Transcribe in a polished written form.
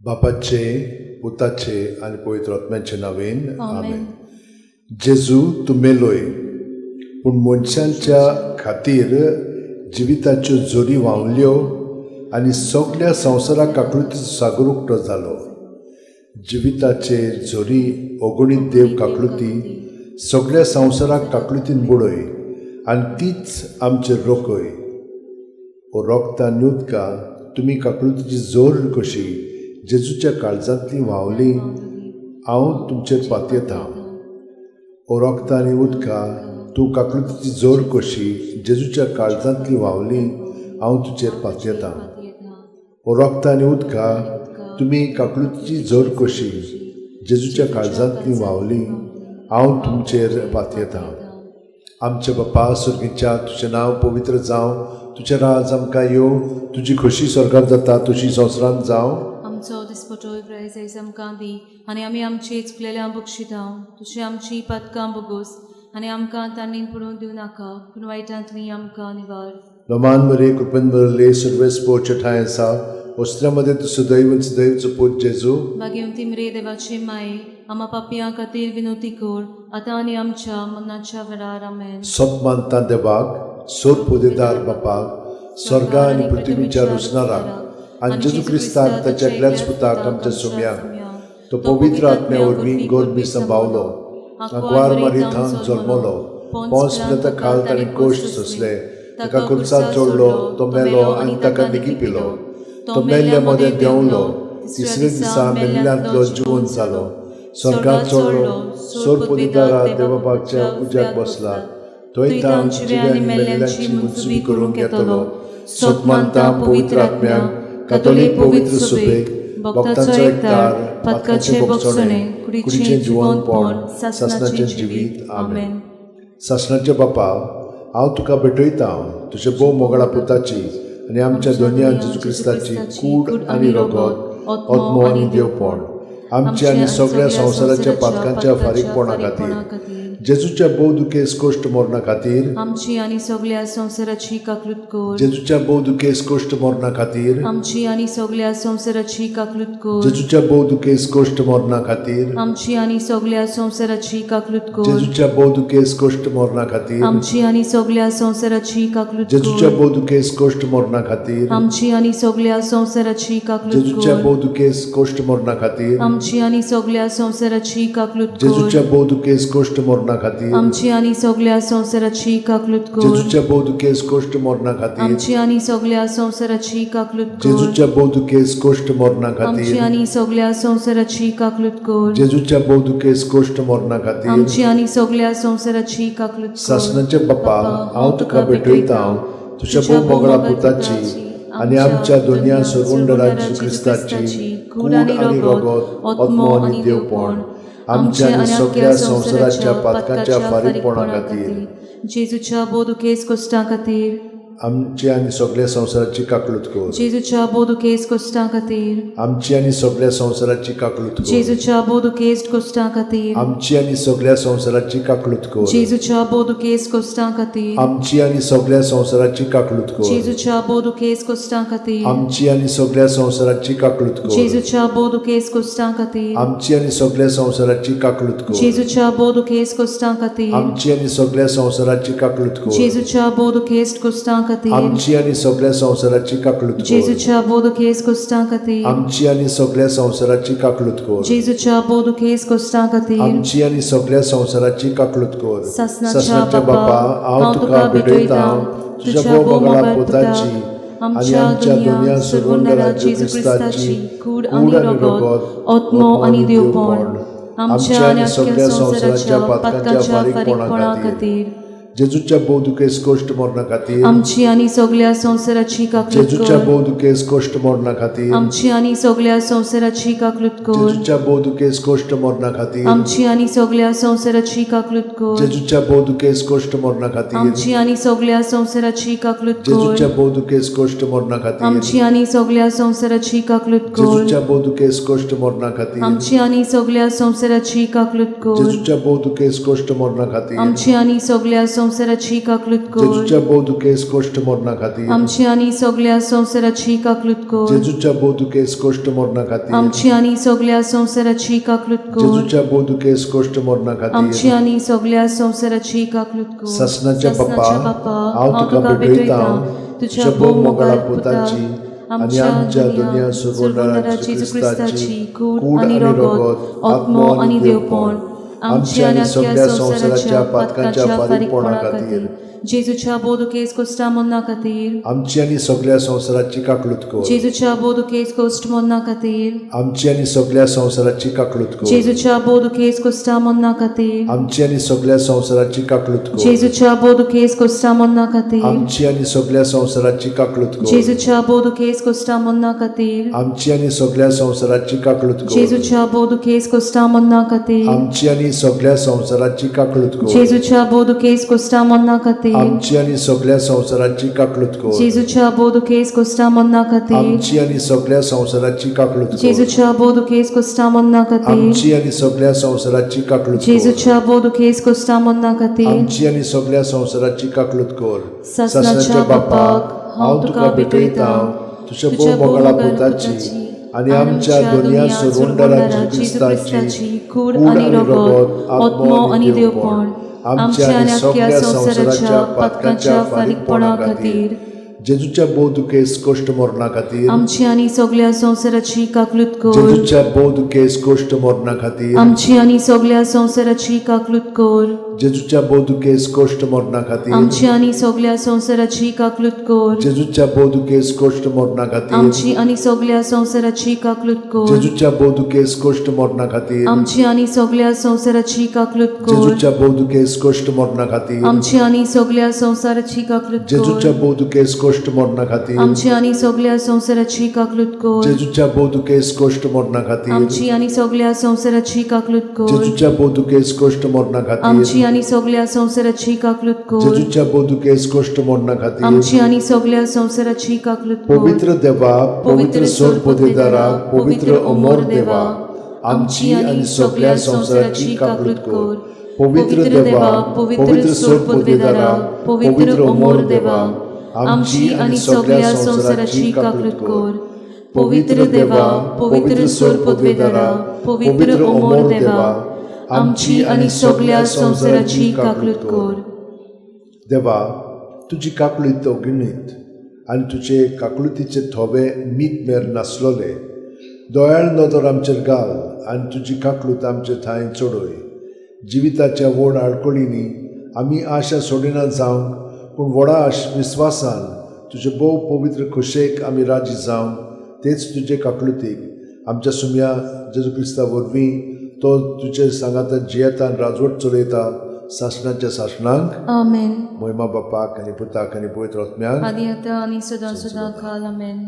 बापाचे, पुताचे आनी पवित्र आत्म्याचे नांवेन आमेन. जेजू तूं मेलोय, पूण मनशांच्या खातीर जिविताच्यो जोरी व्हांवल्यो आनी सगल्या संवसाराक काकळुतीचो सागर उक्तो जालो. जिविताचे झरी अगणीत देव काकळुती सगल्या संवसाराक काकळुतीन बुडय आनी तीच आमचेर रोखय. ओ रोगता आनी उदका तुमी काकळुतीची जोर कशी जेजूच्या काळजांतली व्हांवली, हांव तुमचेर पातयेतां. ओ रोगता आनी उदका तूं काकळुतीची जोर कशी जेजूच्या काळजांतली व्हांवली, हांव तुजेर पातयेतां. ओ रोगता आनी उदका तुमी काकळुतीची जोर कशी जेजूच्या काळजांतली व्हांवली, हांव तुमचेर पातयेतां. आमच्या बापा सर्गीच्या, तुजें नांव पवित्र जावं, तुजें राज आमकां येवं, तुजी खोशी स्वर्गात जाता तशी संवसारांत जावं. आमचो दिसपटो प्रायज आयज आमकां दी आनी आमी आमची चुकलेल्या बक्षितां, तुजी आमची पदकां बोगोस आनी आमकां तांणी पडून दिवं नाका, पूण वायटांतली आमकां निवार. लोमान मरे कृपेन भरले, सर्वेस पोवचे ठांय आसा, वस्त्रा मदें तूं सदैव सदैवचो पूत जेजू. भाग्यवंती मरे देवाचे माये, आमा पापयां खातीर विनोती कर, आतां आनी आमच्या मरणाच्या वेळार. आमेन. सत मानता देवाक, सोर पोदेदार बापाक, स्वर्गा आनी पृथ्वीच्या रोसणाराक आनी जेजू क्रिस्ताक ताच्या एकल्याच पुताक आमच्या सोम्याक, तो पवित्र आत्म्या वरवीं गोरबी संभावलो, आंकवार मारी थावन जल्मलो, पोंस पिलाता खाल ताणें कोश्ट सोंसले, ताका खुर्सार चोडलो, तो मेलो आनी ताका निगी पिलो, तो मेल्ल्या मदें देंवलो, तिसरे दिसा मेल्ल्यांतलो जिवन जालो, स्वर्गात चोडलो, सोर पोदेदारा देवबापाच्या उज्याक बसला, थंय तावन जिव्या आनी मेल्ल्यांची मुनसुबी करूंक येतलो. सत मानता पवित्र आत्म्याक, कातोलीक पवित्र सुबेक, भक्तांचो एकतार, पातकाचें बोगसणें, कुडीचें जिवनपण, सासणाचें जिवीत. आमेन. सासणाचे बापा, हांव तुका भेटयतां तुज्या भोव मोगळा पुताची आनी आमच्या दोनया जेजू क्रिस्ताची कूड आनी रगत, आत्मो आनी देवपण, आमच्या आनी सगळ्या संवसाराच्या पातकांच्या फारीकपणा खातीर, जेजूच्या भोव दुखेस कोश्ट मरणा खातीर, आमची आनी सगल्या संवसाराची काकलूत कर. जेजूच्या भोव दुखेस कोश्ट मरणा खातीर, आमची आनी सगल्या संवसाराची काकलूत कर. जेजूच्या भोव दुखेस कोश्ट मरणा खातीर, आमची आनी सगल्या संवसाराची काकलूत कर. जेजूच्या भोव दुखेस कोश्ट मरणा खातीर, आमची आनी सगल्या संवसाराची काकलूत जेजूच्या कर. भोव दुखेस कोश्ट मरणा खातीर, आमची आनी सगल्या संवसाराची काकलूत जेजूच्या कर. भोव दुखेस कोश्ट मरणा खातीर, आमची आनी सगल्या संवसाराची काकलूत कर. जेजूच्या भोव दुखेस कोश्ट मरणा खातीर, आमची आनी सगल्या संवसाराची काकलूत कर. जेजूच्या भोव दुखेस कोश्ट मरणा खातीर, आमची आनी सगल्या संवसाराची काकलूत कर. जेजूच्या भोव दुखेस कोश्ट मरणा आमची खातीर, आनी सगल्या संवसाराची काकलूत कर. जेजूच्या भोव दुखेस कोश्ट मरणा खातीर, आमची आनी सगल्या संवसाराची काकलूत कर. सासणाचे बापा, हांव तुका भेटयतां तुज्या भोव मोगळा पुताची आनी आमच्या दोनया सरवंडरा जेजू क्रिस्ताची कूड आनी रगत, आत्मो आनी देवपण, आमच्या आनी सगल्या संवसाराच्या पातकांच्या फारीकपणा खातीर, जेजूच्या भोव दुखेस कोश्टां खातीर, आमची आनी सगल्या संवसाराची काकलूत कर. जेजूच्या भोव दुखेस कोश्टां खातीर, आमची आनी सगल्या संवसाराची काकलूत कर. जेजूच्या भोव दुखेस कोश्टां खातीर, आमची आनी सगल्या संवसाराची काकलूत कर. जेजूच्या भोव दुखेस कोश्टां खातीर, आमची आनी सगल्या संवसाराची काकलूत कर. जेजूच्या भोव दुखेस कोश्टां खातीर, आमची आनी सगल्या संवसाराची काकलूत कर. जेजूच्या भोव दुखेस कोश्टां खातीर, आमची आनी सगल्या संवसाराची काकलूत कर. जेजूच्या भोव दुखेस कोश्टां खातीर, आमची आनी सगल्या संवसाराची काकलूत कर. जेजूच्या भोव दुखेस कोश्टां खातीर, आमची आनी सगल्या संवसाराची काकलूत कर. जेजूच्या भोव दुखेस कोश्टां खातीर, आमची आनी सगल्या संवसाराची काकलूत कर. जेजूच्या भोव दुखेस कोश्टां खातीर, आमची आनी सगल्या संवसाराची काकलूत कर. सासणाच्या सासणाच्या बापा, हांव तुका भेटयतां तुज्या भोव मोगळा पुताची आनी आमच्या दोनया सरवंडरा जेजू क्रिस्ताची कूड आनी रगत, आत्मो आनी देवपण, आमच्या आनी सगल्या संवसाराच्या पातकांच्या फारीकपणा खातीर, जेजूच्या भोव दुखेस कोश्ट मरणा खातीर, आमची आनी सगल्या संवसाराची काकलूत जेजूच्या कर. भोव दुखेस कोश्ट मरणा खातीर, आमची आनी सगल्या संवसाराची काकलूत कर. जेजूच्या भोव दुखेस कोश्ट मरणा खातीर, आमची आनी सगल्या संवसाराची काकलूत कर. जेजूच्या भोव दुखेस कोश्ट मरणा खातीर, आमची आनी सगल्या संवसाराची काकलूत कर. जेजूच्या भोव दुखेस कोश्ट मरणा खातीर, आमची आनी सगल्या संवसाराची काकलूत कर. जेजूच्या भोव दुखेस कोश्ट मरणा खातीर, आमची आनी सगल्या संवसाराची काकलूत कर. जेजूच्या भोव दुखेस कोश्ट मरणा खातीर, आमची आनी सगल्या संवसाराची काकलूत कर। जेजूच्या भोव दुखेस कश्ट मरणा खातीर आमची आनी सगळ्या संवसाराची काकलूत कर। जेजूच्या भोव दुखेस कश्ट मरणा खातीर आमची आनी सगळ्या संवसाराची काकलूत कर। जेजूच्या भोव दुखेस कश्ट मरणा आमची खातीर आनी सगळ्या संवसाराची काकलूत कर। सासणाच्या बापा, हांव तुका भेटयतां तुझ्या भोव मोगाळा पुताची आनी आमच्या दुनिया सोडवणारा जेजू क्रिस्ताची कूड आनी रगत, आत्मो आनी देवपण आमच्या आनी सगळ्या संवसाराच्या पातकांच्या फारीकपणा खातीर जेजूच्या भोव दुखेस कोश्टा मरणा खातीर आमची आनी सगळ्या संवसाराची काकलूत कर। जेजूच्या भोव दुखेस कोश्ट मरणा खातीर आमची आनी सगळ्या संवसाराची काकलूत कर। जेजूच्या भोव दुखेस कोश्टा मरणा खातीर आमची आनी सगळ्या संवसाराची काकलूत कर। जेजूच्या भोव दुखेस कोश्टा मरणा खातीर आमची आनी सगळ्या संवसाराची काकलूत कर। जेजूच्या भोव दुखेस कोश्टा मरणा खातीर आमची आनी सगळ्या संवसाराची काकलूत कर। जेजूच्या भोव दुखेस कोश्टा मरणा खातीर आमची आनी सगळ्या संवसाराची काकलूत कर। जेजूच्या भोव दुखेस कोश्टा मरणा खातीर आमची आनी सगळ्या संवसाराची काकलूत कर। जेजूच्या भोव दुखेस कोश्टा मरणा खातीर आमची आनी सगळ्या संवसाराची काकलूत कर। जेजूच्या भोव दुखेस कोश्टा मरणा खातीर आमची आनी सगळ्या संवसाराची काकलूत कर। जेजूच्या भोव दुखेस कोश्टा मरणा खातीर आमची आनी सगळ्या संवसाराची काकलूत कर। सासणाच्या बापाक हांव तुका भेटयतां तुझ्या भोव मोगाळा पुताची आनी आमच्या दुनिया सोडवणारा जेजू क्रिस्ताची कूड आनी रगत, आत्मो आनी देवपण आमच्या आनी सगळ्या संवसाराच्या पातकांच्या फारीकपणा खातीर जेजूच्या भोव दुखेस कश्ट मरणा खातीर आमची आनी सगळ्या संवसाराची काकलूत कर। जेजूच्या भोव दुखेस कश्ट मरणा खातीर आमची आनी सगळ्या संवसाराची काकलूत कर। जेजूच्या भोव दुखेस कश्ट मरणा खातीर आमची आनी सगळ्या संवसाराची काकलूत कर। जेजूच्या भोव दुखेस कश्ट मरणा खातीर आमची आनी सगळ्या संवसाराची काकलूत कर। जेजूच्या भोव दुखेस कश्ट मरणा खातीर आमची आनी सगळ्या संवसाराची काकलूत कर। जेजूच्या भोव दुखेस कश्ट मरणा खातीर आमची आनी सगळ्या संवसाराची काकलूत कर। जेजूच्या भोव दुखेस कश्ट मरणा खातीर आमची आनी सगळ्या संवसाराची काकलूत कर। जेजूच्या भोव दुखेस कश्ट मरणा खातीर आमची आनी सगळ्या संवसाराची काकलूत कर। जेजूच्या भोव दुखेस कश्ट मरणा खातीर आमची आनी सगळ्या संवसाराची काकलूत कर। जेजूच्या भोव दुखेस कश्ट मरणा खातीर आमची आनी सगळ्या संवसाराची काकलूत कर। पवित्र देवा, पवित्र सोरपदेदारा, पवित्र अमर देवा, आमची आनी सगळ्या संवसाराची काकलूत कर। पवित्र देवा, पवित्र सोरपदेदारा, पवित्र अमर देवा, आमची आनी सगळ्या संवसाराची काकलूत कर। पवित्र देवा, पवित्र सोरपदेदारा, पवित्र अमर देवा, आमची आनी सगळ्या संवसाराची काकलूत कर। देवा, तुजी काकलूत अगणीत आनी तुजे काकलुतीचे थोवे मीत मेर नासलोले दयाळ नदर आमचेर घाल आनी तुजी काकलूत आमचे थांय चडय। जिविताच्या व्हड आडखळींनी आमी आशा सोडिना जावंक, पूण व्हडा विस्वासान तुजे भोव पवित्र खोशेक आमी राजी जावंक तेच तुजे काकलुतीक आमच्या सुम्या जेजू क्रिस्ता वरवीं तो तुजे सांगाता जियेता आनी राजवट चलयता सासणाच्या सासणांक। आमेन। मोहिमा बापाक आनी पुताक आनी पवित्र आत्म्याक आदी आतां आनी सदां सदां काल। आमेन।